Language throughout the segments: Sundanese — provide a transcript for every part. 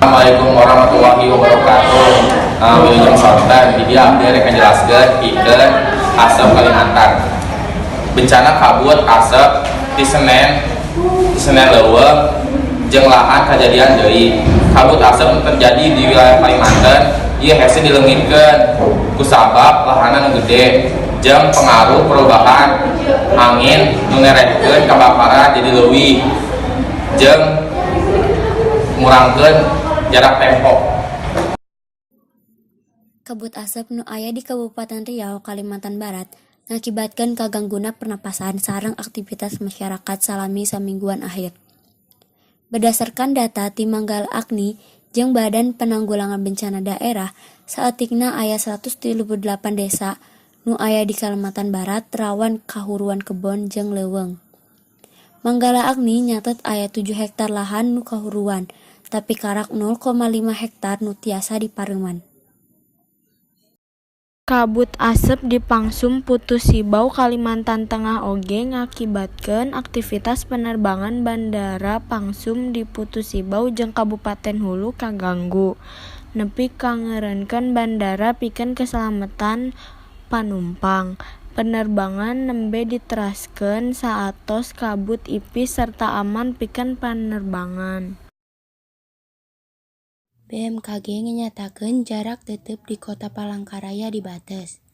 Assalamualaikum warahmatullahi wabarakatuh. Wilujeng sonten, di dieu abdi rek ngajelaskeun pikeun asap Kalimantan. Bencana kabut asap di Senen Leuweung jeung lahan kajadian deui. Kabut asap nu terjadi di wilayah Kalimantan ieu hese dileungitkeun kusabab lahanna nu gede jeung pengaruh perubahan angin nu ngerehkeun kebakaran jadi leuwih jeung ngurangkeun jarak tempo. Kabut asap nu aya di Kabupaten Riau, Kalimantan Barat, ngakibatkeun kagangguna pernapasan sareng aktivitas masyarakat salami samingguan akhir. Berdasarkan data ti Manggala Agni jeung Badan Penanggulangan Bencana Daerah, saeutikna aya 138 desa nu aya di Kalimantan Barat rawan kahuruan kebon jeung leuweung. Manggala Agni nyatet aya 7 hektar lahan nu kahuruan, tapi karak 0,5 hektar nu tiasa dipareuman. Kabut asep di Pangsum Putussibau, Kalimantan Tengah oge ngakibatkeun aktivitas penerbangan Bandara Pangsum di Putussibau jeung Kabupaten Hulu kaganggu, nepi ka ngeureunkeun bandara pikeun keselamatan panumpang. Penerbangan nembe diteraskeun saatos kabut ipis sarta aman pikeun panerbangan. BMKG nganyatakeun jarak teuteup di Kota Palangkaraya dibates,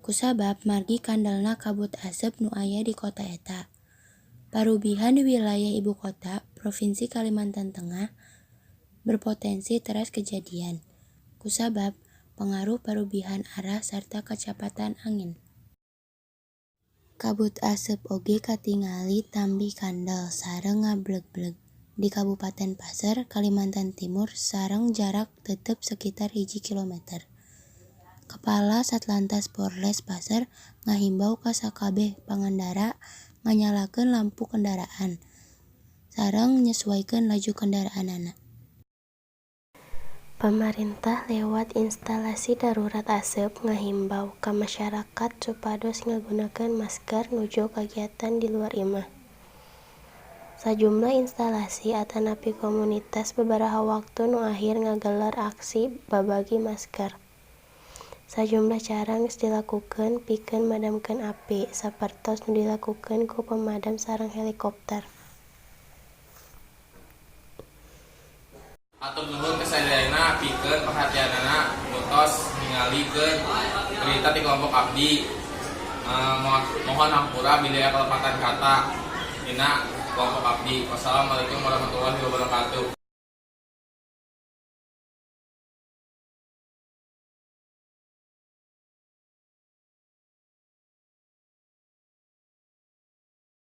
kusabab margi kandelna kabut asep nu aya di kota eta. Parubihan di wilayah ibu kota Provinsi Kalimantan Tengah berpotensi teras kejadian, kusabab pangaruh parubihan arah sarta kacepatan angin. Kabut asep oge katingali tambih kandel sareng ngablegleg di Kabupaten Paser, Kalimantan Timur sareng jarak teuteup sekitar 1 kilometer. Kepala Satlantas Polres Paser ngahimbau ka sakabeh pangendara nganyalakeun lampu kendaraan sareng nyesuaikeun laju kendaraanana. Pamarentah lewat Instalasi Darurat Asep ngahimbau ka masyarakat supados ngagunakeun masker nuju kagiatan di luar imah. Sajumlah instalasi atanapi komunitas babaraha waktu nu akhir ngagelar aksi babagi masker. Sajumlah cara geus dilakukeun pikeun madamkeun api, sapertos nu dilakukeun ku pemadam sareng helikopter. Hatur nuhun ka sadayana pikeun perhatianana nu tos ningalikeun berita ti kelompok abdi. Mohon hampura bilih aya kalepatan kata dina kelompok abdi. Wassalamualaikum warahmatullahi wabarakatuh.